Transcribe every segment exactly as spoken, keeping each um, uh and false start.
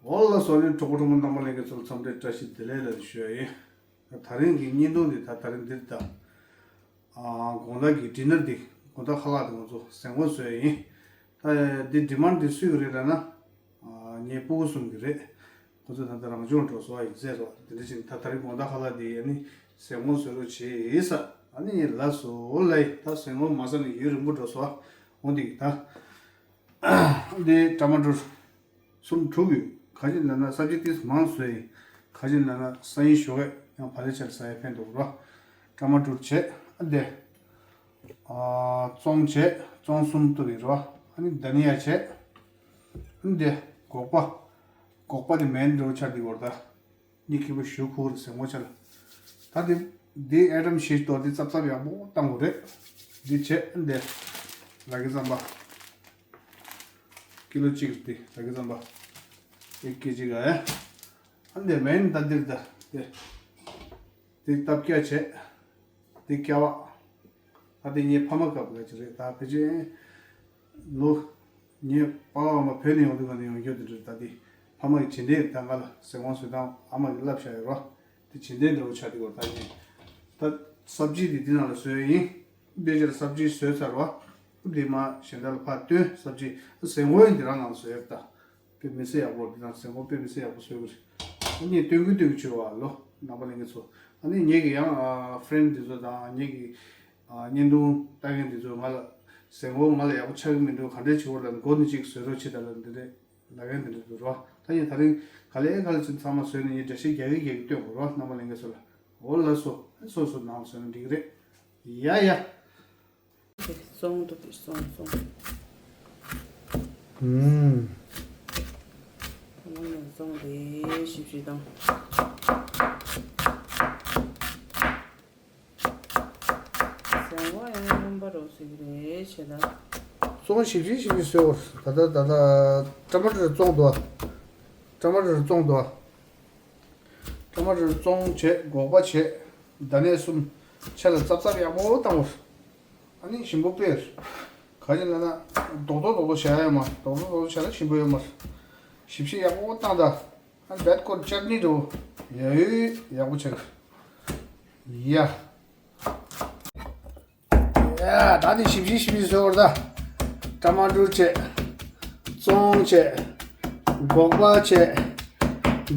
འོ་ལགས་སོ། ཨ་ནི་གྲོགས་པོ་གྲོགས་མོ་རྣམ་པ་ལྷན་རྒྱས་ཚོ་ལ་འཚམས་འདྲི་བཀྲ་ཤིས་བདེ་ལེགས་ལ་ཞུ་ཡ་ཡིན། ད་རིང་གི་བརྙན་ཐུང་འདི་ད་ད་རིང་འདིར་ད། ཨ། དགོང་དག་གི་ཌི་ནར་འདི་དགོང་དག་ཁ་ལག་འདི་ང་ཚོ་ཟན་གོང་བཟོ་ཡ་ཡིན། ད་འདི་ཌི་མན་འདི་སུས་ཀྱི་རེད་ལབ་ན། ཨ། ངའི་སྤུ་གུ་གསུམ་གྱི་རེད། ཁོ་ཚོ་ད་ལྟ་རང་སྦྱོང་འགྲོ་སོང་བ་ཡིན་ཟེར་རོ། དེ་འདྲ་ཞིག་ད་ད་རིང་དགོང་དག་ཁ་ལག་འདི་ཨ་ནི་ཟན་གོང་བཟོ་རོགས་བྱེད་ཟེར། ཨ་ནི་ལགས་སོ་ལབ་ཡིན། ད་ཟན་གོང་མ་ཟ་ནས་ཡུན་རིང་པོ་འགྲོ་སོང་བ། འོ་འདི་གི་ད། འདི་ཊ་མ་ཊར་སུམ་དྲུག་ཡོད། ག་ཅི་ལབ་ན་སབ་ཇི་ཏིས་མང་བཟོས་ཡིན། ག་ཅི་ལབ་ན་སང་ཉིན་ཞོགས་ཀས་ཡང་བག་ལེབ་བྱས་ཟ་ཡ་ཕན་འདུག་རོ། ཊ་མ་ཊར་བྱས། ཨ་འདི། ཨ། བཙོང་བྱས། བཙོང་གསུམ་བཏུབ་ཡིན་རོ། ཨ་ནི་དྷ་ནི་ཡ་བྱས། ཨ་འདི་སྒོག་པ། སྒོག་པ་འདི་མེན་འདྲ་བོ་ཆགས་འདི་བོར་ད། གཉིས་ཁེ་པོ་ཞུ་ཁུག་རེད་ཟེར་ངོ་ཆ་ལ། ད་འདི་འདི་ཨེ་ཊམ་བཞི་གཏོར་འདི་ཙབ་ཙབ་ཡག་པོ་བཏང་དགོས་རེད། འདི་བྱས་འདི་ར་གི་ཙམ་པ། ཀི་ལོ་གཅིག་འདི་ར་གི་ཙམ་པ། ཨེ་ཀེ་ཇི་ག་ཡ། ཨ་འདི་མེན་ད་འདིར་ད་འདི། འདི་སྟབས་བསྐྱལ་བྱས། འདི་སྐྱ་བ། ད་དེ་ངའི་ཕ་མ་སྐབས་ལ་ཅི་རེད་ད་ཕལ་ཆེར། ལོ། ངའི་པ་ཕ་མ་བོད་ནས་ཡོང་དུས་ག་ནས་ཡོང་རྒྱུ་དེ་འདྲ་ད་དེ་ཕ་མ་གི་བྱིན་ལྡན་ད་ང་ལ་ཟས་གོང་བཟོ་སྟངས་ཨ་མ་གིས་བསླབས་བཞག་ཡོད་རོ། དེ་བྱིན་ལྡན་འདྲ་བོ་ཆགས་དེ་གོ་ད་ངས། ད་སབ་ཇི་དེ་འདི་ནང་ལ་བཟོས་ཡིན། དཔེ་ཆ་ལ་སབ་ཇི་བཟོས་ཚར་བ། དེ་མ་གཞན་དག་ལ་ཕར་བཏོན་སབ་ཇི་ཟས་གོང་ཡིན་དེ་རང་ནང་ལ་བཟོས་ཡོད་ད། དཔེ་མི་སྲིད་ཡག་པོ་འདི་དང་ཟས་གོང་དཔེ་མི་སྲིད་ཡག་པོ་བཟོས་ཀྱི་རེད། ཨ་ནི་སྟོན་གི་སྟོན་གི་བྱོས་བ་ལོ། རྣམ་པ་ལྷན་རྒྱས་ཚོ། ཨ་ནི་ངེད་ཀྱི་ཡང་ཕ་རེན་ཌི་འདི་ཚོ་དང་ངེད་ཀྱི་བརྙན་ཐུང་ལྟ་མཁན་འདི་ཚོ་ང་ལ་ཟས་གོང་ང་ལ་ཡག་པོ་ཆགས་ཀྱི་མི་འདུག་ག་འདྲས་བྱེད་དགོས་ལབ་མགོ་ནས་གཅིག་བཟོས་རོགས་བྱེད་དང་ལབ་འདི་འདྲས་ལབ་མཁན་འདི་འདྲས་འདུག་རོ། ད་ཡིན་ད་རིང་ག་ལེ་ག་ལེ་ཚོ་ཚང་མ་བཟོས་ནས་ངས་འགྲེལ་བཤད་རྒྱག་གི་རྒྱག་གི་སྟོན་དགོས་རོ། རྣམ་པ་ལྷན་རྒྱས་ཚོ་ལ། འོ་ལགས་སོ། སོ་སོ་ནང་བཟོས་ན་འགྲིག་གི་རེད། ཡ་ཡ། བཙོང་འདུག་སྟེ་བཙོང་བཙོང་། ཨུམ། ད་ནང་ནས་བཙོང་རེ་ཞིབ་ཞིབ་དང་། ཟས་གོང་ཡང་སྙོམས་པ་རོ་ཟེར་གི་རེད་བྱས་ད། བཙོང་ཞིབ་ཞིབ་ཞིབ་ཞིབ་བཟོས་པར་ད་ལྟ་ད་ལྟ་ཊ་མ་ཊར་བཙོང་འདུག་ཊ་མ་ཊར་བཙོང་འདུག་ཊ་མ་ཊར་བཙོང་བྱས་སྒོག་པ་བྱས། དྷ་ནི་ཡ་གསུམ། ཆ་ལ་ཙབ་ཙབ་ཡག་པོ་བཏང་བར། ཨ་ནི་ཞིམ་པོ་དཔེ། ག་ཅི་ལབ་ན། རྡོག་རྡོག་རྡོག་རྡོག་བྱ་ཡ་མ་རྡོག་རྡོག་རྡོག་རྡོག་བྱ་ན་ཞིམ་པོ་ཡོད་མ་རེད། ཞིབ་ཞིབ་ཡག་པོ་བཏང་ད། ཨ་ནི་བེད་ཀོར་ཅར་ནི་འགྲོ། ཡ་ཡོད་ཡག་པོ་ཆགས། ཡ། ཡ། ད་ནི་ཞིབ་ཞིབ་ཞིབ་ཞིབ་བཟོས་བར་ད། ཊ་མ་ཊར་བྱས། བཙོང་བྱས། སྒོག་པ་བྱས།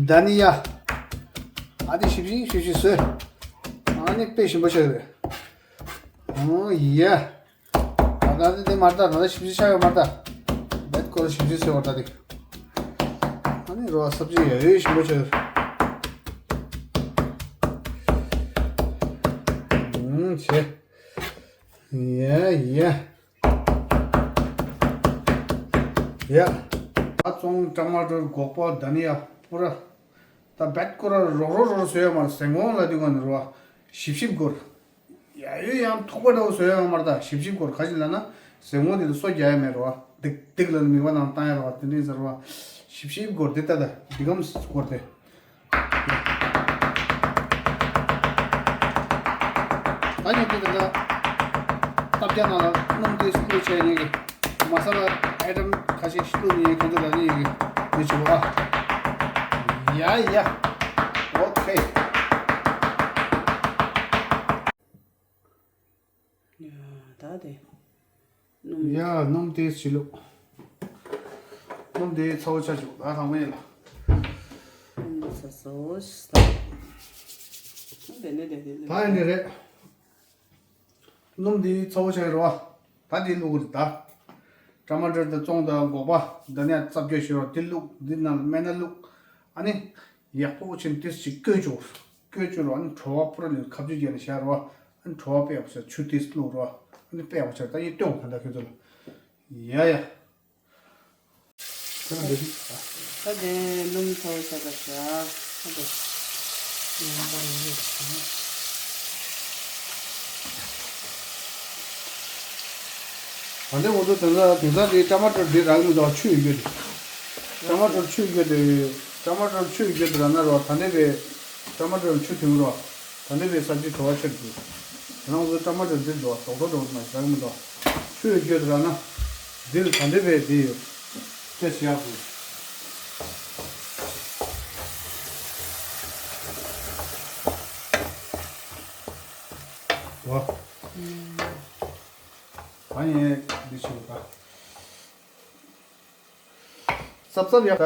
དྷ་ནི་ཡ། ཨ་ནི་ཞིབ་ཞིབ་ཞིབ་ཞིབ་བཟོས། ཨ་ནི་དཔེ་ཞིམ་པོ་ཆགས་རེད། ཨོ་ཡ། ད་ལྟ་འདི་མ་ལྟ་ད་ལྟ་ཞིབ་ཞིབ་ཆགས་ཡོད་མ་ལྟ། བེད་ཀོར་ཞིབ་ཞིབ་བཟོས་བར་ད་འདི། ཨ་ནི་རོ་སབ་ཇི་ཡ་ཡོད་ཞིམ་པོ་ཆགས་ཡོད། ཨུམ་བྱས། ཡ་ཡ། ཡ། ད་བཙོང་ཊ་མ་ཊར་སྒོག་པ་དྷ་ནི་ཡ་པུ་ར། ད་བེད་ཀོར་རོག་རོག་རོག་བཟོས་ཡོད་མ་རེད། ཟས་གོང་ལ་དུས་གང་ནས་རོ། ཞིབ་ཞིབ་སྒོར། ཡ་ཡོད་ཡང་ཐུག་པ་འདྲ་བོ་བཟོས་ཡོད་མ་རེད། ད་ཞིབ་ཞིབ་སྒོར་ག་ཅི་ལབ་ན། ཟས་གོང་དེ་ལ་སོ་རྒྱག་ཡ་མེད་རོ། སྡིག་སྡིག་ལ་མིད་པ་ནང་བཏང་ཡ་རོ། དེ་འདྲ་ཡིན་ཟེར་རོ། ཞིབ་ཞིབ་སྒོར་དེ་ལྟ་ད་འདི་གམ་སྒོར་དེ། ད་ངས་འདི་ད་ལྟ་སྟབས་རྒྱག་ནང་ལ་སྣུམ་དེ་བླུགས་བྱས་ནས་ཀྱི་མ་ས་ལ་ཨའི་ཊམ་ཁ་ཤས་ཤིག་བླུགས་ནས་ཁོང་ཚོ་ལ་ནི་ཡི་གེ་འདི་བྱེད་དགོས་ཨ། ཡ་ཡ། ཨོ་ཁེ། ཡ་ད་དེ། སྣུམ། ཡ་སྣུམ་དེ་ཕྱི་ལུགས། སྣུམ་དེ་ཚ་བོ་ཆ་བཅུག་ད་དང་པོ་ཡིན་ལ། སྣུམ་དེ་ཚ་སོ་ཞིག་ད། དེ་ནས་དེ་དེ་ད་ཡིན་ནི་རེད། སྣུམ་དེ་ཚ་བོ་ཆ་ཡིན་རོ། ད་དེ་བླུགས་རེད་ད། ཊ་མ་ཊར་དེ་བཙོང་དང་སྒོག་པ་དེ་ནས་ཙབ་སྐྱོ་ཞུ་རོ་དེ་བླུགས་འདི་ནང་སྨན་སྣ་བླུགས། ཨ་ནི། ཡག་པོ་ཕྱིན་ཏིས་ཅིག་བསྐོལ་བཅུག་བསྐོལ་བཅུག་རོགས། ཨ་ནི་བྲོ་བ་པུ་ར་ནས་ཁ་བཅུ་བརྒྱབ་ནས་བཞག་རོགས། ཨ་ནི་བྲོ་བ་དཔེ་ཡག་པོ་བྱས། ཆུ་ཏིས་བླུགས་རོགས། ཨ་ནི་དཔེ་ཡག་པོ་བྱས། ད་ཡིན་སྟོན་ག་འདྲ་ཁྱོད་ཚོ་ལ། ཡ་ཡ། ད་དེ་སྣུམ་ཚ་བོ་ཆ་ད་བཞག་ད་དེ། ཡང་པར་ཡོད་བྱས། ད་ལྟའི་འོ་ཚོ་དེང་སང་དེང་སང་དེའི་ཊ་མ་ཊར་འདི་རག་མི་འདུག་ཆུ་ཡོད་རྒྱུ་དེ། ཊ་མ་ཊར་ཆུ་ཡོད་རྒྱུ་དེ། ཊ་མ་ཊར་ཆུ་ཡོད་རྒྱུ་དེ་རག་ན་རོགས། ད་ལྟའི་བའི་ཊ་མ་ཊར་ཆུ་དེ་མི་རོགས། ད་ལྟའི་བའི་ས་ཆུ་བྲོ་བ་ཆེར་འདུག་དེ་ནང་འོ་ཚོ་ཊ་མ་ཊར་འདི་འདུག་རྡོག་རྡོག་འདྲ་བོ་མ་རག་མི་འདུག་ཆུ་ཡོད་རྒྱུ་དེ་རག་ན། འདིར་ད་ལྟའི་བའི་འདི་ཡོད། སྐྱ་ཞིག་ཡག་འདུག་ཨ་ཡེ་འདི་ཆུ་ད། སབ་སབ་ཡག་ད།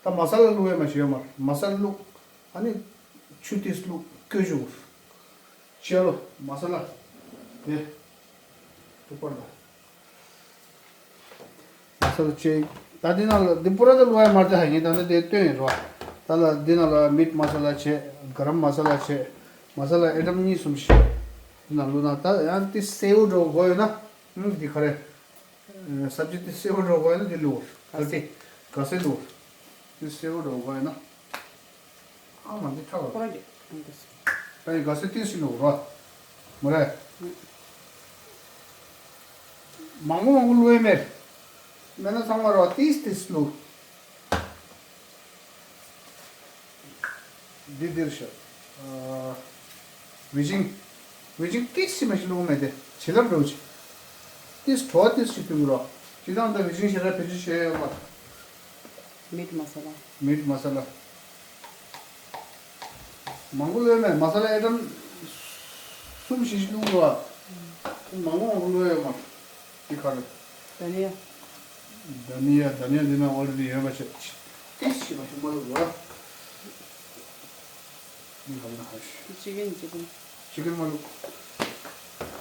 ད་མ་ས་ལ་བླུགས་ཡ་མ་ཞུ་ཡ་མ་མ་ས་ལ་བླུགས། ཨ་ནི་ཆུ་ཏིས་བླུགས་བསྐོལ་ཞུ། ཅེ་ལོ་མ་ས་ལ་དེ་ཐུག་པར་ད། མ་ས་ལ་ཅེ། ད་འདི་ནང་ལ་འདི་པུ་ར་ད་བླུགས་ཡ་མ་རེད་ད། ཧ་ཡིན་ད་ནི་དེ་སྟོན་ཡིན་རོ། ད་ལ་འདི་ནང་ལ་མིཊ་མ་ས་ལ་ཆེ། ག་རམ་མ་ས་ལ་ཆེ། མ་ས་ལ་ཨེ་ཊམ་གཉིས་གསུམ་ཞིག་འདི་ནང་བླུགས་ན། ད་ཡང་ཏི་སེའུ་འགྲོ་དགོས་ཡོད་ན། ཨུམ་འདི་ག་རེ། སབ་ཇི་དེ་སེའུ་འགྲོ་དགོས་ན་དེ་ལུགས། ག་སེ། ག་སེ་ལུགས། དེ་སེའུ་འགྲོ་དགོས་ན། ཨ་མ་འདི་ཁྲག་ཁོ་རང་གི་ཨང་དེ་སེ། ད་ཡི་ག་སེ་ཏིས་ཞིག་ལུགས་རོ། མོ་རེ། མང་པོ་མང་པོ་བླུགས་ཡས་མེད། མེད་ན་ཚང་མ་རོ་ཏིས་ཏིས་ལུགས། འདི་འདིར་ཤོག་ཨ། ཝེ་ཇིང་། ཝེ་ཇིང་ཏིས་ཞིག་མ་ཞིག་ལུགས་མེད་དེ། བྱིན་རླབས་འགྲོ་ཆེ། ཏིས་བྲོ་བ་ཏིས་ཞིག་ཏུ་རོ། ཅི་དང་ད་ཝེ་ཇིང་ཞེ་དྲག་བེད་སྤྱོད་བྱེད་ཡོད་མ། མིཊ་མ་ས་ལ། མིཊ་མ་ས་ལ། མང་པོ་ལོས་མེད། མ་ས་ལ་ཨེ་ཊམ་གསུམ་བཞི་ཞིག་ལུགས་རོ། མང་པོ་མང་པོ་ལོས་ཡོད་མ། འདི་ག་རེ། དྷ་ནི་ཡ། དྷ་ནི་ཡ། དྷ་ནི་ཡ་འདི་ན་ཨོ་རེ་ཌི་ཡོད་པ་བྱས། ཏིས་ཞིག་མ་ཞིག་མ་ལུགས་རོ། འདི་ག་རེ་ན་ཧ་ཤི། ཅི་ཀན་ཅི་ཀན། ཅི་ཀན་མ་ལུགས།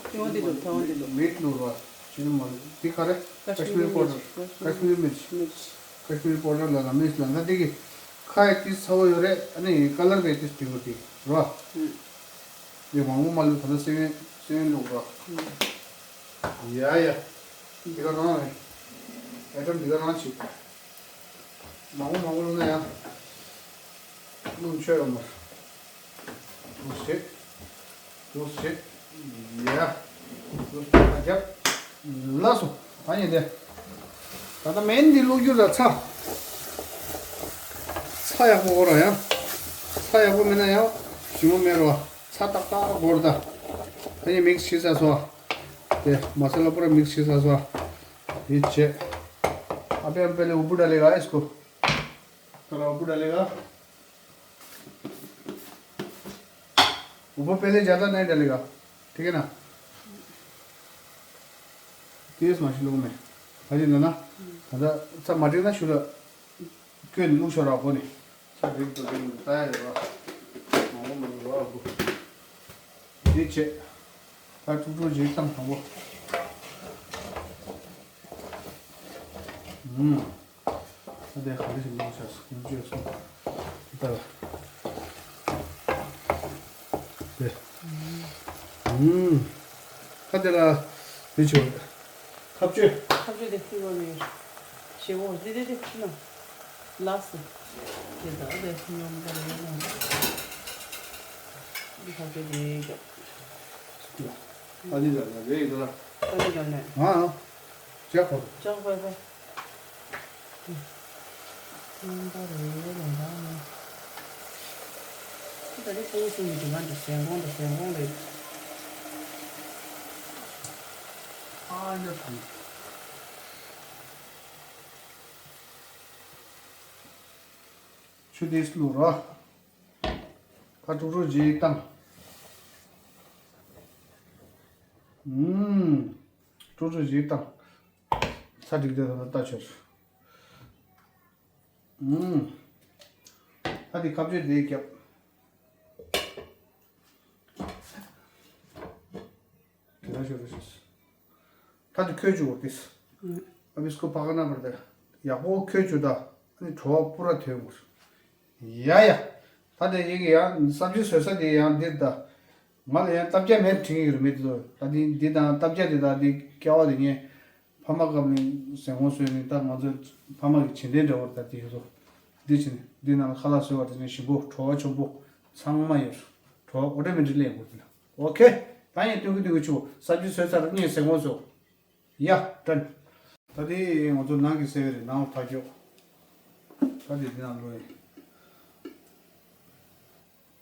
ཐེ་ཝན་འདི་ལུགས། ཐེ་ཝན་འདི་ལུགས། མིཊ་ལུགས་རོ། ཅི་ཀན་མ་ལུགས། འདི་ག་རེ། ཀ་ཤི་མིར་པའུ་ཌར། ཀ་ཤི་མིར་མིར་ཅི། མིར་ཅི། ཀ་ཤི་མིར་པའུ་ཌར་ལ་ལ་མིར་ཅི་ལ་ད་འདི་གི་ཁ་ཡ་ཏིས་ཚ་བོ་ཡོད་རེད། ཨ་ནི་ཀ་ལར་བས་ཏིས་དྲི་བོ་དེ་རོ། ཨུམ། འདི་མང་པོ་མ་ལུགས། ད་ལྟ་སེ་ཝན་སེ་ཝན་ལུགས་རོ། ཨུམ། ཡ་ཡ། འདི་ག་རང་རེད། ཨེ་ཊམ་འདི་ག་རང་བྱེད། མང་པོ་མང་པོ་བླུགས་ན་ཡང་བླུགས་ཆོག་ཡོད་མ་རེད། འདུག་སེ། འདུག་སེ། ཡ། འདུག་སེ་ད་རྒྱབ། ལགས་སོ། ད་ཡིན་ཏེ། ད་ལྟ་མེན་འདི་བླུགས་རྒྱུ་ལ་ཚྭ། ཚྭ་ཡག་པོ་དགོས་ར་ཡང་། ཚྭ་ཡག་པོ་མེད་ན་ཡང་ཞིམ་པོ་མེད་རོ། ཚྭ་ཏག་ཏག་དགོས་ར་ད། ད་ཡིན་མིག་སི་བྱེད་ཚར་སོང་། དེ་མ་ས་ལ་པུ་ར་མིག་སི་བྱེད་ཚར་སོང་། དེ་བྱས། अभी हम पहले ऊपर डालेगा इसको। थोड़ा ऊपर डालेगा। ऊपर पहले ज़्यादा नहीं डालेगा। ठीक है ना? तेज़ मत लो में। भाजी ना ना। दादा सब मटेरियल ना शुरू। क्यों नहीं लोग शराब को नहीं। सब एक तो दिन बताया है वाह। मामू मन वाह। འདི་བྱས། ད་ཀྲུག་ཀྲུག་ཅིག་བཏང་དང་པོ། ཨུམ། ད་དེ་ག་རེ་ཞིག་མང་ཆགས་སུ་ཡོང་བཅོས་སོང་། ད་ལ། དེ། ཨུམ། ད་དེ་ལ་དེ་ཆུ། ཁ་བཅོས། ཁ་བཅོས་དེ་ཧུ་བ་མེ། ཞེ་བོ་དེ་དེ་དེ་ཁྱི་ནང་། ལགས་སོ། དེ་ད་དེ་སྙོམས་པར་ཡོད་ན། འདི་ཁ་བཅོས་དེ་རྒྱབ། ཨ་ནི་ལ་ལ་རེད་ཡོད་ལ། ཨ་ནི་ལ་ལ། ཨ་ཨ། ཅག་པོ། ཅག་པོ་པོ། སྙོམས་པར་རེད་ལ་ལ་ནི། ད་རེས་ཕུང་སུམ་གྱི་དྲི་མ་འདི་ཟན་གོང་དང་ཟན་གོང་རེད། ཨ་ཡ་ཐང་། ཆུ་དེ་བླུགས་རོགས། ད་ཀྲུག་ཀྲུག་ཅིག་བཏང་། ཨུམ། ཀྲུག་ཀྲུག་ཅིག་བཏང་། ཚ་འགྲིག་དེ་ད་ལྟ་ཆོད། ཨུམ། ད་དེ་ཁ་བཅོས་དེ་རྒྱབ། དེ་ལ་ཤོད་རེ་ཤོད། ད་དེ་ཁོལ་བཅུག་དེ། अब इसको पकाना पड़ता है। ཡག་པོ་ཁོལ་བཅུག་ད། ཨ་ནི་བྲོ་བ་པུ་ར་ཐོན་དགོས། ཡ་ཡ། ད་དེ་ཡིན་གྱི་ཡང་སབ་ཇི་བཟོ་ས་དེ་ཡང་འདིར་ད། ང་ལ་ཡང་ལྟ་རྒྱ་མེད་དྲན་གྱི་ཡོད་རེད་མི་དེ་ཚོ། ད་དེ་འདི་དང་ལྟ་རྒྱ་དེ་དང་དེ་ཀ་བ་དེ་ངས་ཕ་མ་སྐབས་ནས་ཟན་གོང་བཟོས་ནས། ད་ང་ཚོ་ཕ་མ་གི་བྱིན་ལྡན་འདྲ་བོ་ད་དེ་ཡོད་དོ། འདི་བྱས་ནས་འདི་ནང་ལ་ཁ་ལག་བཟོས་པ་དེ་ནས་ཞིམ་པོ་བྲོ་བ་ཆེན་པོ་ཚང་མ་ཡོད། བྲོ་བ་ཨོ་ཏོ་མེ་ཊིག་ལས་ཡོང་གི་འདུག་ཨོ་ཁེ། ད་ཡིན་སྟོན་གི་སྟོན་གི་ཆུ་སབ་ཇི་བཟོས་ཚར་ངས་ཟན་གོང་བཟོས། ཡ། ཏྲན། ད་དེ་ང་ཚོ་ནང་གི་སེ་བེ་རེད། ནང་ལ་ཐག་གཅོད། ད་དེ་འདི་ནང་ལོ་ཡིན།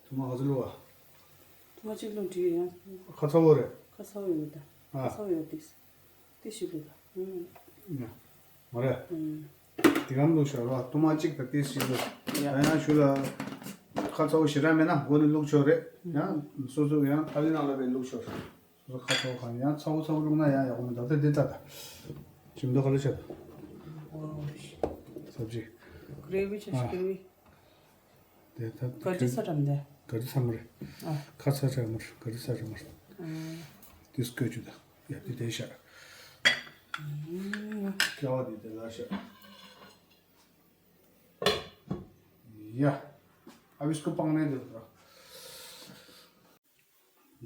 ཐུ་མ་ག་ཚོད་ལོ་བ། ཐུ་མ་གཅིག་ལོ་འདྲི་ཡང་། ཁ་ཚ་བོ་རེད། ཁ་ཚ་བོ་ཡོད་ད། ཨ། ཁ་ཚ་བོ་ཡོད་དེ། དེ་ཞིག་ལོ་ད། ཨུམ། ཡ། མ་རེད། ཨུམ། དེ་གམ་བླུགས་ཤོག་ར། ཐུ་མ་གཅིག་དང་དེ་ཞིག་ལོ། ཡ། ད་ཡང་ཞུ་ལ། ཁ་ཚ་བོ་ཞེ་དྲག་མེད་ན་སྒོ་ནས་བླུགས་ཆོག་རེད། ཡང་སོ་སོ་ཡང་ཐ་ལི་ནང་ལ་བས་བླུགས་ཆོག་རེད། ཁ་ཚ་པོ་གང་ཡང་ཚ་པོ་ཚ་པོ་བླུགས་ན་ཡང་ཡག་པོ་མི་འདུག་ད་འདི་ལྟ་ད། ཞིམ་མདོག་ག་ལ་ཆགས་འདུག་ཨོ། སབ་ཇི། གྷི་རེ་ཝི་ཆགས་ཤིག་ཨ། གྷི་རེ་ཝི། དེ་ད་ག་ཅི་ཚ་གྲམ་དེ། ག་ཅི་ཚ་མ་རེད། ཨ། ཁ་ཚ་ཚ་མ་རེད། ག་ཅི་ཚ་ཚ་མ་རེད། ཨ། དེ་སྐོད་ཅུ་ད། ཡ་དེ་དེ་ཤ། ཨུམ། ཀ་བ་དེ་དེ་ལ་ཤ། ཡ། ཨ་བི་སྐུ་པང་ནས་དེ་ད།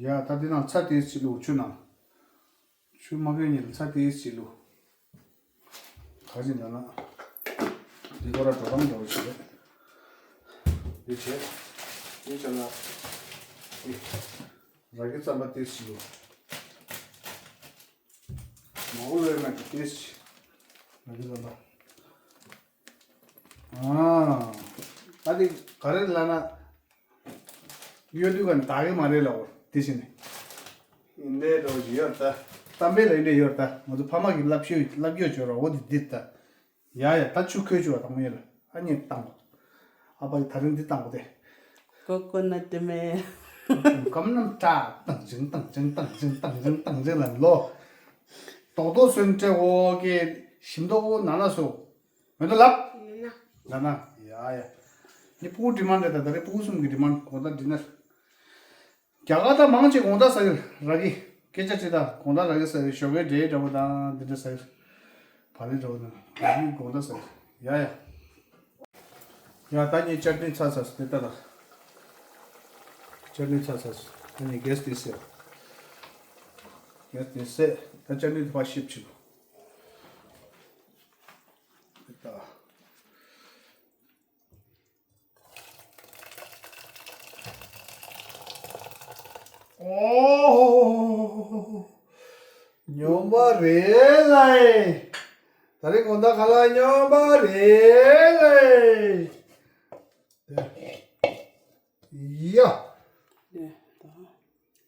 ཡ་ད་དེ་ནང་ཚ་དེ་ཅི་ལུ་ཆུ་ནང་། ཆུ་མ་གོས་ཉིན་ཚ་དེ་ཅི་ལུ། ག་ཅི་འདྲ་ན། འདི་ཁོ་ར་འགྲོ་སྟངས་འདྲ་བོ་ཞིག་རེད། འདི་བྱས། འདི་བྱས་ན། འདི། ར་གི་རྩམ་པ་དེ་ཅི་ལུ། མ་འོ་ལོས་མ་གི་དེ་ཅི། ར་གི་རྩམ་པ། ཨ། ད་འདི་ག་རེ་ལབ་ན། གཡོ་དུས་ག་ནས་དག་གི་མ་རེད་ལབ་འོ་དེ་བཞིན་ནས། འདི་འདྲ་བོ་ཞིག་ཡོད་ད། གཏམ་དཔེ་ལ་འདི་འདྲ་ཡོད་ད། ང་ཚོ་ཕ་མ་གི་བསླབ་བྱ་བསླབ་བྱ་བྱོས་ར་འོ་དེ་འདི་ད། ཡ་ཡ་ད་ཆུ་ཁོལ་བཅུག་པ་དང་པོ་ཡིན་ལ་ཨ་མྱེས་བཏང་གོ། ཨ་ཕ་གི་ད་རིང་འདི་བཏང་གོ་དེ། ཀོ་ཀོ་ནཊ་དེ་མེ། ཀམ་ནམ་ཏྲ་ཏང་ཅིང་ཏང་ཅིང་ཏང་ཅིང་ཏང་ཅིང་ཏང་ཅིང་ལ་ལོ། རྡོག་རྡོག་སོན་སྤྲད་འོ་གི་ཞིམ་མདོག་འོ་ན་ན་སོ། མེ་ཏོག་ལབ། ལ་ན། ལ་ན། ཡ་ཡ། ནི་ཕྲུ་གུ་ཌི་མན་ཌི་རེད་ད། ད་རེས་ཕྲུ་གུ་གསུམ་གྱི་ཌི་མན་ཌི་གོ་ད་ཌི་ནར། རྒྱ་གར་ད་མང་ཆེ་དགོང་དག་ཟ་གི་ར་གི། སྐད་ཆ་དྲིས་ད་དགོང་དག་ར་གི་ཟ་གི། ཞོགས་ཀའི་འབྲས་འདྲ་པོ་དང་འདི་འདྲ་ཟ་གི། བ་ལི་འདྲ་པོ་དང་ར་གི་དགོང་དག་ཟ་གི། ཡ་ཡ། ཡ་ད་ངས་ཅར་ནི་ཚ་ཚ་ཟ་དེ་ལྟ་ད། ཅར་ནི་ཚ་ཚ་ཟ། ད་ངས་གེ་སི་དེ་སེ། གེ་སི་དེ་སེ། ད་ཅར་ནི་དེ་ཕར་ཤིབ་བྱེད་དགོས། ཨོ། སྨྱོན་པ་རེད་ལ། ད་རེས་དགོང་དག་ཁ་ལག་སྨྱོན་པ་རེད་ལ། ཡ།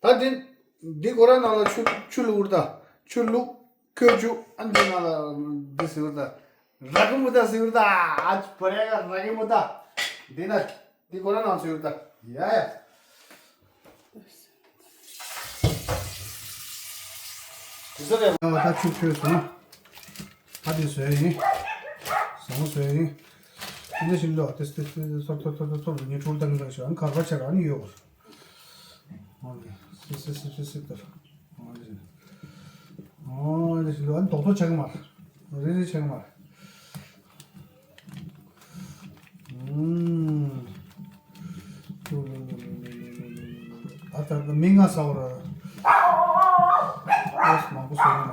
ད་འདི། འདི་གོ་ར་ནང་ལ་ཆུ་ཆུ་བླུགས་ར་ད། ཆུ་བླུགས། ཁོལ་བཅུག་ཨ་འདི་ནང་ལ་འདི་ཟེར་ར་ད། ར་གི་མུ་ད་ཟེར་ར་ད། ཨ་ཅི་བ་རེ་ག་ར་གི་མུ་ད། འདི་ན། འདི་གོ་ར་ནང་ཟེར་ར་ད། ཡ་ཡ། དེ་ཚོ་རེད། ཨ་ད་ཆུ་ཁོལ་སོང་། ད་དེ་བཟོས་ཡིན། བཟང་བཟོས་ཡིན། དེ་འདྲ་ཞིག་ལོ། དེ་དེ་དེ་ཚོར་ཚོར་ཚོར་ཚོར་ཚོར་ཉི་འཕྲུལ་བཏང་གི་ལ་ཞོ་ཨ་ནི་གར་པ་ཆེ་ར་ཨ་ནི་ཡོད། ཨོ་ལེ། སི་སི་སི་སི་སི་ལྟར། ཨོ་ལེ། ཨོ་ལེ་ཞིག་ལོ། ཨ་ནི་རྡོག་རྡོག་ཆགས་ཀྱི་མ་རེད། རེ་རེ་ཆགས་ཀྱི་མ་རེད། ཨུམ། ཨ་ད་ད་མི་ང་ས་བ་ར། ཨོ་སི་མང་པོ་ཟོས་ཡོད་མ་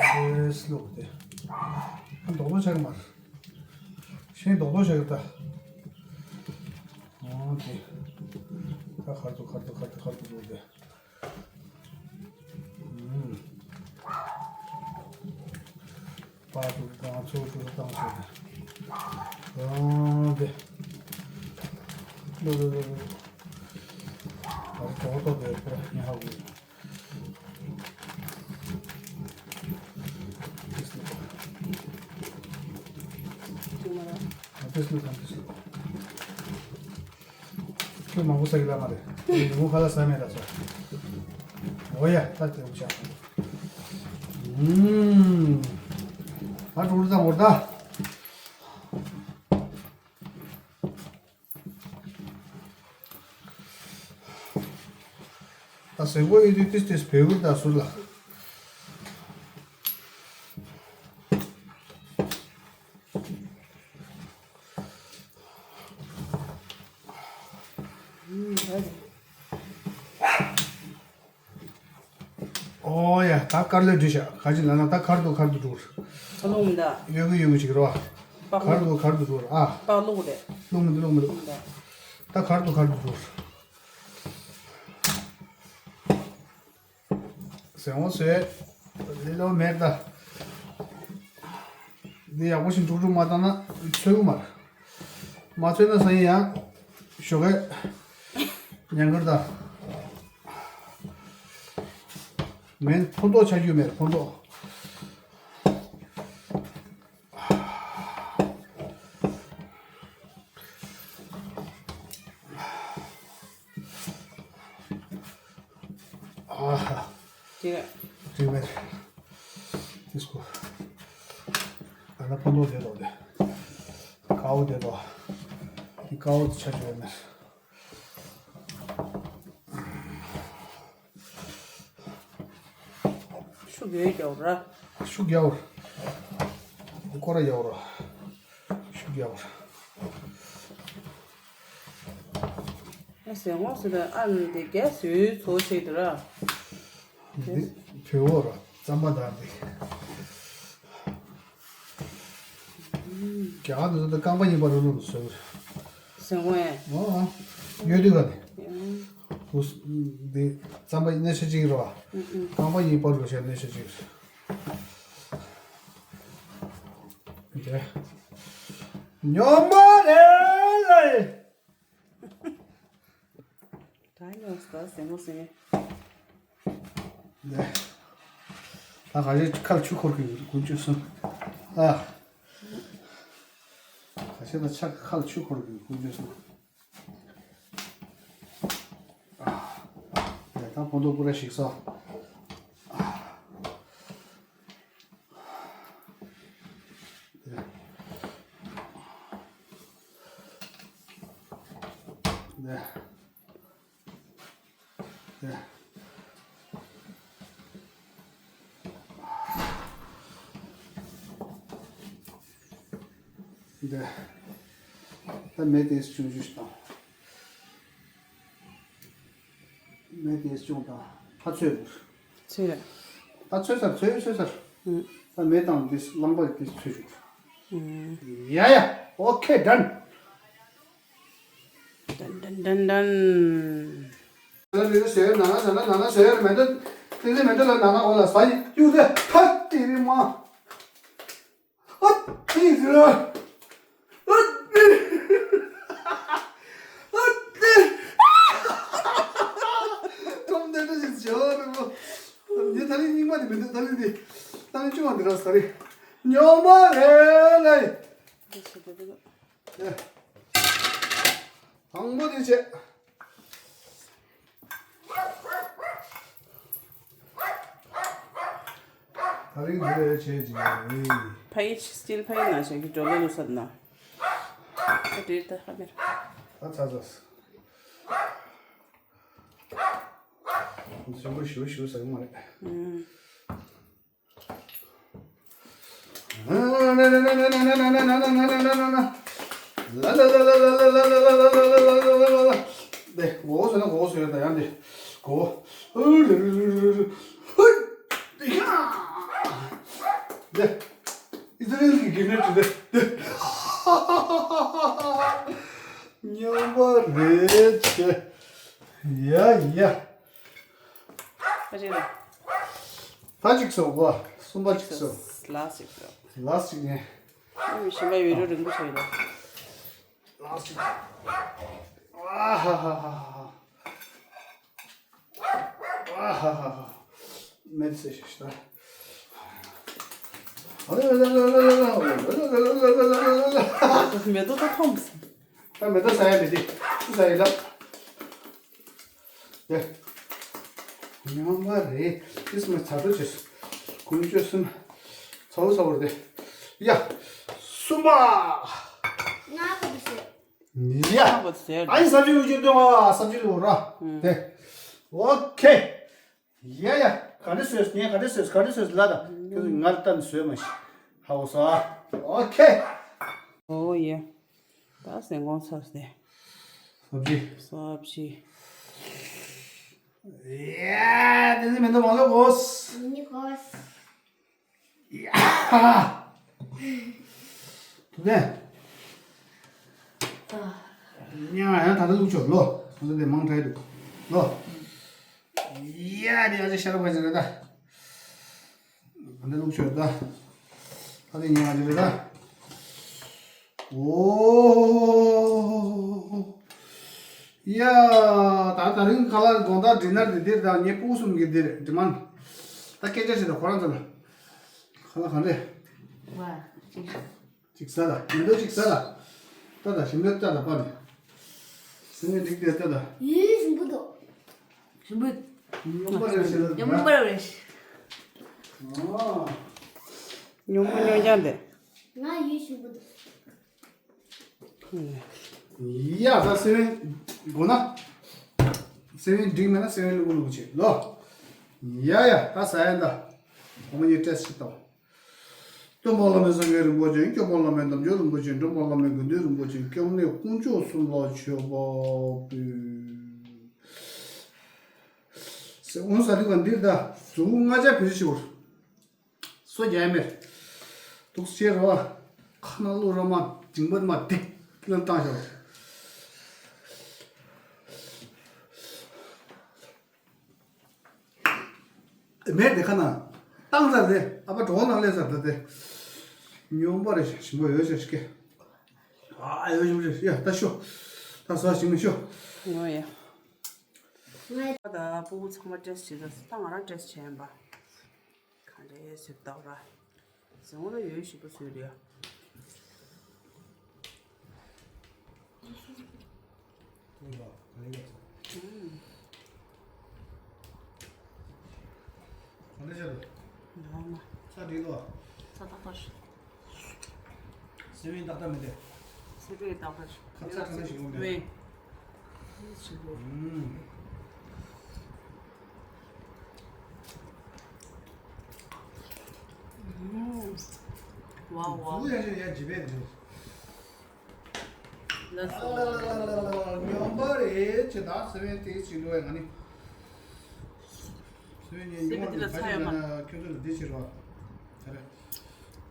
རེད། རེས་ལུག་དེ། རྡོག་རྡོག་ཆགས་མ། ཤིང་རྡོག་རྡོག་ཆགས་ད། ཨོ་དེ། ད་ཁར་དུ་ཁར་དུ་ཁར་དུ་ཁར་དུ་འགྲོ་དེ། ཨུམ། པ་དུ་གང་ཚོ་དུ་བཏང་ཚོ་དེ། ཨོ་དེ། ལུ་ལུ་ལུ་ལུ། ཨ་རྡོག་རྡོག་དེ་པུ་ར་ཉི་ཧ་གུ། ཁྱོད་མང་པོ་ཟ་གི་ལ་མ་རེད། ངུ་ཁ་ལ་ཟ་མེད་ལ་ཟ། འོ་ཡ་ད་དེ་འུ་ཆ། ཨུམ། ཨ་ཀྲུག་ཀྲུག་ད་འོ་ད། ད་ཟེ་གོ་ཡོད་དུས་ཏིས་ཏིས་བེ་གུར་ད་ཟུར་ལ། ཨོ་ཡ། ད་དཀར་ལོས་འདྲི་ཤག་ག་ཅི་ལབ་ན་ད་ཁར་དུ་ཁར་དུ་འགྲོ། ཨ་ལུང་མི་འདའ། གཡོ་གི་གཡོ་གི་ཅིག་རོ། པགས་ཁར་ལུག་དུ་ཁར་དུ་འགྲོ། ཨ། པགས་ལུག་རེད། ལུག་མི་འདུག་ལུག་མི་འདུག་ད་ཁར་དུ་ཁར་དུ་འགྲོ། ཟེར་འོང་ཟེར། ལི་ལོ་མེད་ད། འདི་ཡག་པོ་ཞིག་འགྲུག་འགྲུག་མ་བཏང་ན་ཚོད་གི་མ་རེད། མ་ཚོད་ན་ས་ཡིན་ཡང་ཞོགས་ཀས་ཉན་གི་རེད་ད། མེད་ཕོ་མདོག་ཆགས་རྒྱུ་མེད་ཕོ་མདོག་ཁ། དེ་རེད། རིག་མེད། དེ་སྐུ། ཨ་ན་ཕོ་ནོ་དེ་ལོ་དེ། ཀའོ་དེ་ལོ། དེ་ཀའོ་དེ་ཆ་ཆུ་ཡོད་མེད། ཤུགས་ཡོད་རྒྱག་ར། ཤུགས་རྒྱག་འདི་སྐོར་ར་རྒྱག་ར། ཤུགས་རྒྱག་ཨ་ཟེར་ངོ་ཟེར་ད་ཨ་ནི་དེ་རྒྱ་སུའི་ཚོ་ཆེ་དུ་ར། འདི་བོད་འོ་ར་རྩམ་པ་དང་འདི། རྒྱ་གར་དུ་ད་རྐང་པ་གཉིས་པ་རུ་རུ་ཟེར། ཟེར་ངོ་ཨེ། ཨོ་ཨ། ཡོད་དུས་ག་ནས། ཨུ་འདི་རྩམ་པ་གནས་ཆ་གཅིག་རོ། རྐང་པ་གཉིས་པ་རུ་བྱས་གནས་ཆ་གཅིག་རེད། ཉོ་མ་རེད་ལ། ད་ཉོ་ས་ཟེར་མོ་ཟེར། ད་ག་ཞིག་ཁ་ལ་ཆུ་འཁོར་གི་ཀུན་སྤྱོད་སོང་། ཨ། ག་ཞིག་ད་ཆ་ཁ་ལ་ཆུ་འཁོར་གི་ཀུན་སྤྱོད་སོང་། ཨ། ད་ཕོ་ཏོ་པུ་ར་ཞིག་སོ། འདི། འདི། འདི། ད་མེ་དེ་ཆུང་ཆུང་ཞིག་དང་། མེ་དེ་ཅུང་དང་ཕ་ཚོས། ཚོས། ད་ཚོས་ཚར་ཚོས་ཚོས་ཚར། ཨུ། ད་མེ་དང་དེ་རླངས་པ་དེ་ཚོས་བྱུང་། ཨུ། ཡ་ཡ། ཨོ་ཁེ་ཌན། ཌན་ཌན་ཌན་ཌན། ད་ནི་ཟེར་ན་ན་ན་ན་ན་ཟེར་མེད་དུ། དེ་ཚེ་མེད་དུ་ལ་ན་ན་འོ་ལ་ཟ་ཡི་གཡུག་ཚེ་ཕ་ཏི་རི་མ། ཨ་ཏི་ཟེར། ཨ་ཏི། ཨ་ཏི། ཁྲོམ་དེ་འདྲ་ཞིག་བྱེད་པ་རེད་མོ། ངས་ད་རིང་རྙིང་མ་དེ་མི་འདུག་ད་རིང་དེ། ད་རིང་བཅུ་བ་འདི་ར་ཟ་རེད། ཉོ་མ་རེད་ལེ། དང་པོ་དེ་བྱེད། ད་རིང་འདི་ལས་བྱེད་ཀྱི་རེད། ཕ་ཡི་སི་ཊིལ་ཕ་ཡི་ན་ཞག་གི་འགྲོ་ལོ་ལུ་སད་ན། ད་འདིར་ད་ཧ་མེར། ད་ཚ་ཚ། ཞུ་ཞུ་ཞུ་ཟེར་མ་རེད། ཨུམ། ལ་ལ་ལ། འདི་གོ་ཟེར་ན་གོ་ཟེར་ད་ཡང་འདི་གོ། འདི་ཨི་ཛི་རལ་གྱི་གིར་ནེ་ཌི་འདི། ཉམས་པ་རེད་ཆེ། ཡ་ཡ། ཨ་ཅེ་ལ། ད་གཅིག་སོ་གོ། གསུམ་པ་གཅིག་སོ། ལ་གཅིག་སོ། ལ་གཅིག་ནས། ཨ་མི་ཤི་མ་ཡོད་རུ་རིང་པོ་ཆགས་ཡོད། ལ་གཅིག་ཨ་ཧ་ཧ་ཧ་ཧ། ཨ་ཧ་ཧ་ཧ། མེད་ཟེར་ཤག་ཤི་ད། མེ་ཏོག་ད་ཐོམ། ད་མེ་ཏོག་ཟ་ཡ་མེད་དེ། སུ་ཟ་ཡི་ལབ། དེ། ཉམས་པ་རེད། ཏིས་མ་ཚ་དོ་ཆེ། ཀུན་སྤྱོད་སུན། ཚ་བོ་ཚ་བོར་དེ། ཡ། གསུམ་པ། ང་ག་དུ་ཟེར། ཡ། ང་ག་དུ་ཟེར། ཨ་ཡི་ས་བཅུ་ལུག་ཅིག་སྟོན་བ་ས་བཅུ་ལུག་ར། དེ། ཨོ་ཁེ། ཡ་ཡ། ག་འདྲ་བཟོས་ངས་ག་འདྲ་བཟོས་ག་འདྲ་བཟོས་ལ་ད། ཁྱོད་ཚོ་ང་ལ་ལྟ་ནས་བཟོས་མ་ཤི། ཧ་གོ་སོང་ཨ། ཨོ་ཁེ། ཨོ་ཡ། ད་ཟན་གོང་ཚར་སྟེ། སབ་ཇི། སབ་ཇི། ཡ། དེ་ཚོ་མེ་ཏོག་མང་ལོ་གོ། ཡ། དུ་དེ། ཉ་ཡང་ད་ལྟ་བླུགས་ཆོག་ལོ། ད་ལྟ་དེ་མང་དྲགས་འདུག་ལོ། ཡ། དེ་ཨ་ཅེ་ཤ་ར་བ་ཅེ་རེད་ད། ད་ལྟ་བླུགས་ཆོག་ད། ད་དེ་ཉ་ཨ་ཅེ་རེད་ད། ཨོ། ཡ། ད་ད་རིང་ཁ་ལག་དགོང་དག་ཌི་ནར་དེ་འདིར་དང་ངའི་སྤུ་གུ་གསུམ་གྱི་འདིར་ཌི་མན། ད་སྐད་ཆ་བཤད་དང་ཁོ་རང་ཚོ་ལ། ཁ་ལག་ག་འདྲས། ཝ། ཅིག་ཟ་ལ་མི་འདོད་ཅིག་ཟ་ལ། ད་ད་ཞིམ་པོ་ད་ད་པ་ནི། སེམས་ནི་འགྲིག་སྟེ་ད་ད། ཡིན་ཞིམ་པོ་འདུག་ཞིམ་པོ། སྨྱོན་པ་རེད་ཟེར་ལ། སྨྱོན་པ་རེད། ཨ། སྨྱོན་པོ་སྨྱོན་རྐྱང་དེ། ང་ཡིད་ཞིམ་པོ་འདུག་ཡ་ད་སེ་བན་དགོས་ན། སེ་བན་འགྲིག་མེད་ན་སེ་བན་ལུག་ལུག་བྱེད་ལོ། ཡ་ཡ་ད་ཟ་ཡ་ད། ཁོ་མོ་གཉིས་ཊེ་སི་ཊི་ཞིག་བཏང་། སྟོན་པ་བླ་མེད་སངས་རྒྱས་རིན་པོ་ཆེ། སྐྱོབ་པ་བླ་མེད་དམ་ཆོས་རིན་པོ་ཆེ། འགྲོ་བ་བླ་མེད་དགེ་འདུན་རིན་པོ་ཆེ། སྐྱབས་གནས་དཀོན་མཆོག་གསུམ་ལ་མཆོད་པ་ཕུལ། ཟེར་འོང་ས་རིག་པ་འདིར་ད་གཟུགས་ལྔ་ཆ་བེད་སྤྱོད་བྱེད་པར། སོ་རྒྱ་མེར། དུག་སེར་བ། ཁ་ན་ལུ་ར་མ་འཇིང་པར་མ་སྡིག་ལ་བཏང་ཤོག་མེད་དེ་ཁ་ན། བཏང་ཚར་དེ་ཨ་ཕ་གྲོགས་ནང་སླེབས་ཚར་ད་དེ། སྨྱོན་པ་རེད་ཞིམ་པོ་ཡོད་ཤག་ཤི་ཀེ་ཨ་ཡོད་ཞིམ་པོ་ཡ་ད་ཤོ། ད་ཟ་ཞིམ་ནི་ཤོ། ངོ་ཡ། ད་སྤུ་གུ་ཚང་མ་ཊེ་སི་ཊི་བྱེད་ད་ད་ང་རང་ཊེ་སི་ཊི་བྱས་ཡིན་པ། ག་འདྲའི་བཟོས་བཏང་ར། བཟང་བོ་ལ་ཡོད་ཞིག་པོ་བཟོས་རེད་ཡ། ག་འདྲ་བྱས་འདུག་ཡང་མ། ས་འགྲིག་འདུག་ས་ཏག་ཏག་རེད། སེ་བན་ཏག་ཏག་མི་འདུག་སེ་བན་ཏག་ཏག་རེད། ཁ་ཚ་ཁ་ཚ་ཞིག་ཡོང་མེད། ཨུམ། ཝའོ་ཝའོ། གཟུགས་ཡག་ཤོས་ཡ་ཇི་བས་འདུག་ལགས་སོ། སྨྱོན་པ་རེད་ཅེས་ད་སེ་བན་ཏེ་ཞིག་འགྲོ་བས་ང་ནི། སེ་བན་ཉིན་སེ་བན་ཉིན་ཏེ་ལ་ཁ་ཚ་ཡོད་མ། ཁྱོད་ཚོ་ལ་འདི་ཕྱིར་བ། ད་རེ།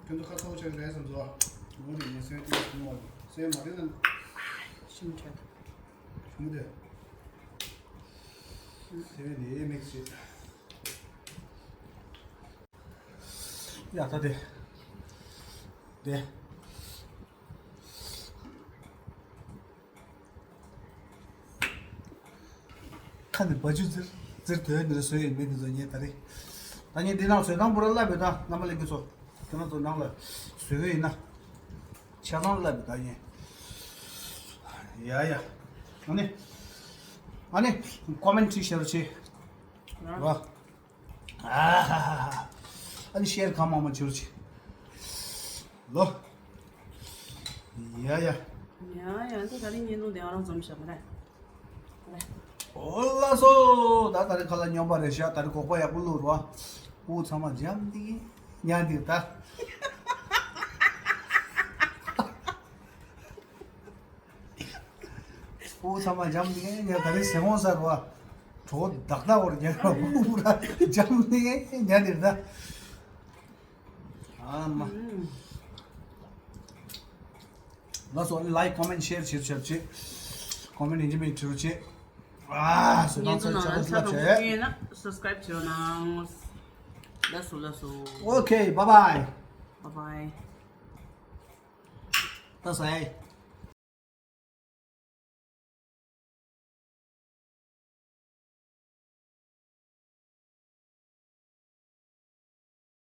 ཁྱོད་ཚོ་ཁ་ཚ་བོ་ཆགས་ཀྱི་རེད་བསམ་ཚོ། ངོ་རེ་ཉིན་སེ་བན་ཏེ་ཞིག་འགྲོ་བ། སེ་བན་མ་རེད་ན། ཤིང་ཆ། ཞུ་མི་འདོད། སེ་བན་ནི་ཨེ་མིག་སི། ཡ་ད་དེ། དེ། ཁ་ནས་བ་ཅུ་ཙིར་ཙིར་དོན་འདིར་བཟོས་ཡིན་མིན་འདི་ཚོ་ངས་ད་རེས། ད་ངས་འདི་ནང་བཟོས་སྟངས་པུ་ར་བསླབ་ཡོད་ད་རྣམ་པ་ལྷན་རྒྱས་ཚོ། དེ་ནང་ཚོ་ནང་ལ་བཟོས་ཡོད་ཡིན་ན། ཆ་ཚང་བསླབ་ཡོད་ད་ངས། ཡ་ཡ། ཨ་ནི། ཨ་ནི། ཀོ་མེན་ཊི་བྱེད་རོགས་བྱེད། ར། ཨ་ཧ་ཧ་ཧ། ཨ་ནི་ཤེར་གང་མང་མང་བྱེད་རོགས་བྱེད། ལོ། ཡ་ཡ། ཡ་ཡ་འདི་ད་རིང་བརྙན་ཐུང་དེ་ང་རང་རྩོམ་བཞག་མ་རེད། ཨོ་ལགས་སོ། ད་ད་རིང་ཁ་ལག་སྨྱོན་པ་རེད་ཤག་ད་རིང་གོག་པ་ཡག་པོ་བླུགས་རོགས། སྤུ་གུ་ཚང་མ་འཇམ་ཐིང་ངེ་ཉལ་འདུག་ད། སྤུ་གུ་ཚང་མ་འཇམ་ཐིང་ངེ་ཉལ་ད་རིང་ཟས་གོང་ཟ་རོགས། གྲོད་ཁོག་དག་དག་བོར་ཉལ་རོགས། སྤུ་གུ་ར་འཇམ་ཐིང་ངེ་ཉལ་འདུག་ད། ཨ་མ། ལགས་སོ། ལའིཀ་ཀོ་མེན་ཤེར་བྱེད་བྱེད་བྱེད། ཀོ་མེན་ཡིན་གཅིག་མིན་གཅིག་བྱེད། ཨ་སོ་ང་ཚོ་ནང་ལ་ཆ་ཚང་བསླབ་བྱས། ཡིན་ན་སབ་སི་ཀ་རའིབ་བྱེད་རོགས་གནང་། ལགས་སོ་ལགས་སོ། ཨོ་ཁེ། བཱའི་བཱའི། བཱའི་བཱའི། ད་ཟ་ཡ།